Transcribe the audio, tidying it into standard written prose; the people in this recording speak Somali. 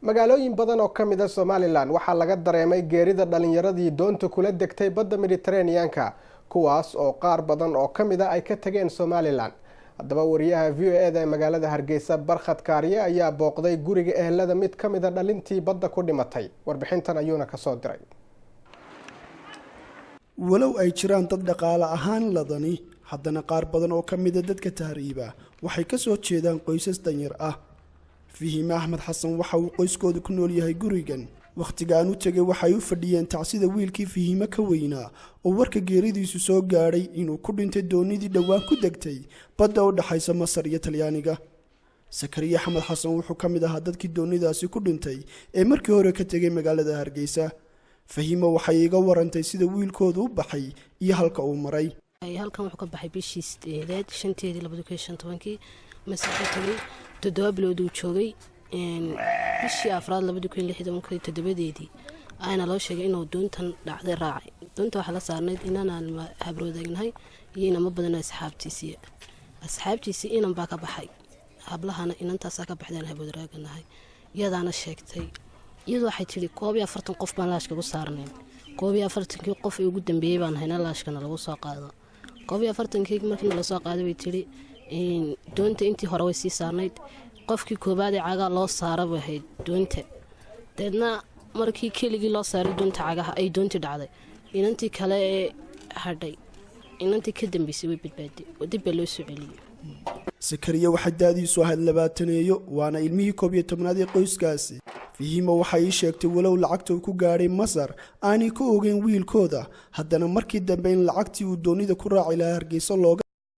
Magaalooyin badan oo ka mid ah Somaliland waxaa laga dareemay geerida dhalinyaradii doonta kula degtay badda Mediteraneanka, kuwaas oo qaar badan oo ka mid ah ay ka tageen Somaliland. Haddaba wariyaha VOA da ee magaalada Hargeysa, Barkhad Kaariye, ayaa booqday guriga ehelada mid ka mid ah dhalintii badda ku dhimatay, warbixintan ayuuna kasoo diray. Walow ay jiraan dad dhaqaale ahaan ladani, haddana qaar badan oo ka mida dadka tahriiba waxay ka soo jeedaan qoysas danyar ah. Fahiime Axmed Xasan waxa uu qoyskooda ku nool yahay gurigan. Wakhtigaan u tegay waxay u fadhiyeen tacsida wiilkii Fahiime ka weynaa oo warka geeridiisu soo gaadhay inuu ku dhintay doonidii dhowaan ku degtay badda u dhexaysa Masar iyo Talyaaniga. Sakariye Axmed Xasan wuxuu ka mid ahaa dadkii doonidaasi ku dhintay ee markii hore ka tegay magaalada Hargeysa. Fahiimo waxay iga warantay sida wiilkoodu u baxay iyo halka uu maray. Halkan wuxuu ka baxay bishii sideedaad 5-teedii 2015-kii. Masar ka tegay, 7 bilood uu joogay. Bishii afraad 2016-kii 7-deedii ayaana loo sheegay inuu doontan dhacday raacay. Doonta waxaa la saarnayd inanaan habroodagnahay iyo inamo badanoo asxaabtiisii. Asxaabtiisii inan baa ka baxay, hablahana inantaasaa ka baxdeen habroodaraaganahay. Iyadaana sheegtay. Iyadu waxay tidhi 41 qof baan laashkagu saarnayn, 41-kii qof ee ugu dambeeyey baan hayna laashkana lagu soo qaado. 41-kii markiina lasoo qaaday, bay tidhi, doonta intii hore way sii saarnayd. Qofkii koobaad ee cagaa loo saara bay ahayd doonta. Deedna markii keligii loo saaray doonta cagaha ay doontii dhacday, inantii kale ee hadhay, inantii ka dambeysay, way badbaaday oo dib baa loo soo celiyey. Sakariye waxaa da'diisu ahayd 20-eeyo, waana ilmihii 11-aad ee qoyskaasi. Fahiima waxay ii sheegtay walow lacagta uu ku gaadhay Masar aanay ka ogeyn wiilkooda, haddana markii dambe in lacagtii uu doonida ku raaci lahaa Hargeysa looga